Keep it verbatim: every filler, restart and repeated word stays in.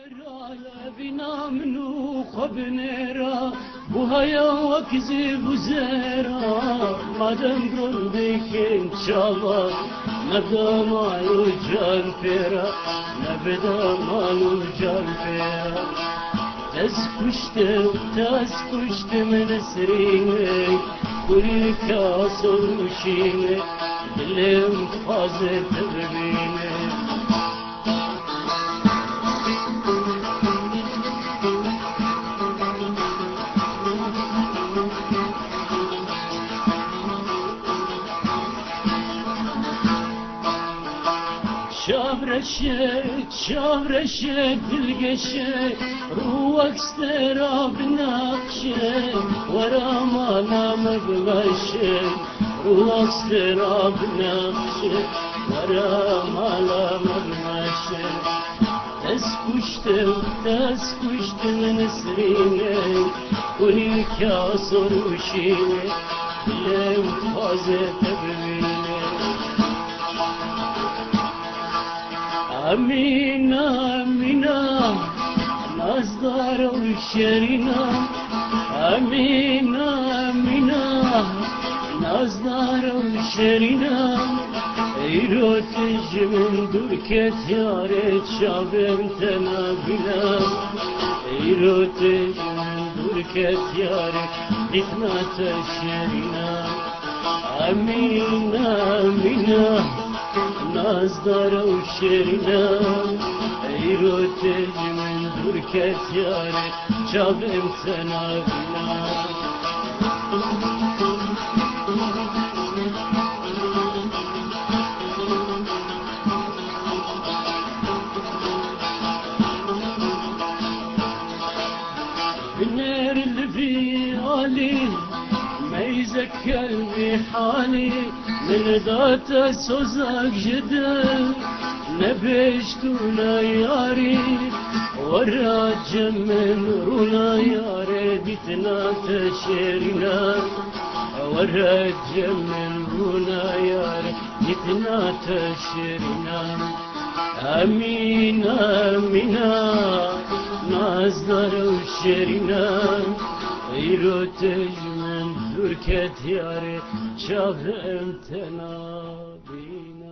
Levîna min û xwe binêra, buhaya wek zêv û zêra, madem rûn dikin çava, nebe mal û can pêra, nebe mal û can pêra. Dest kuştim, dest kuştim Nesrînê, kulîlka sor û şînê, dilê min dixwaze te bibîne. Çavreşe, çavreşe, dilgeşe, rû wek stera binexşe, were mala me bimeşe. Rû wek stera binexşe, were mala me bimeşe. Dest kuştim, dest kuştim Nesrînê, kulîlka sor û şînê, dilê min dixwaze te bibîne. Emîna, Emîna, nazdar û şêrîna. Emîna, Emîna, nazdar û şêrîna. Îro tu ji min dûr ket yare, çavê min te nabîna. Îro tu ji min dûr ket yare, dîtina te şêrîna. Emîna, Emîna, nazdara û şêrîna, îro tu ji min dûr ket yare, çavê min te nabîna. Binêr li vî alî, meyzek kel vî halî, min da te sozak ji dil, nebêj tu ne yarî, were cem min rûna yare, dîtina te şêrîna, were cem min rûna yare, dîtina te şêrîna. Emîna, Emîna, nazdar û şêrîna, îro tu ji min dûr ket yare, çavê min te nabîne.